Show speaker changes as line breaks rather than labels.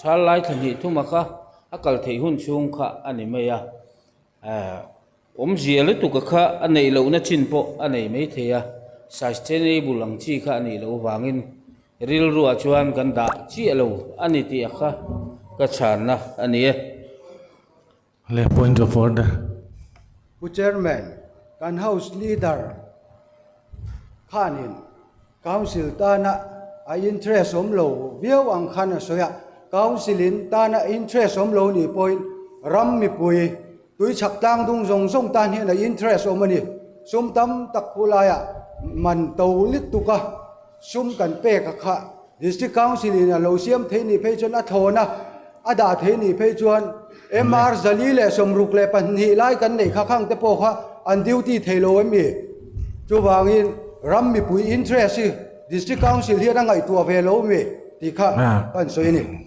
Thal lai thla hnih thuma kha a kal theih hun chhung kha a ni mai a, awmzia lutuka kha a neih lohna chin pawh a nei mai thei a, sustainable ang chi kha a nih loh vangin rilruah chuan kan dah chiah lo a ni tih a kha ka chhanna a ni e.
Le point of order.
Pu Chairman, kan House Leader khanin Council tana a interest awm lo viau ang khan a sawi a, Council in tana interest awm lo nih pawhin ram mipui tui chhak tlang dung zawng zawng tan hian a interest awm a ni. Sum tam tak khu laiah man to lit tuk a, sum kan pek a kha District Council in a lo siam thei nih phei chuan a thawn a, a dah thei nih phei chuan MR 432 lai kan neih kha khang te pawh kha an duty thei lo em mi? Chuvangin ram mipui interest hi District Council hian a ngaihtuah ve lo mi tih kha kan sawi a ni.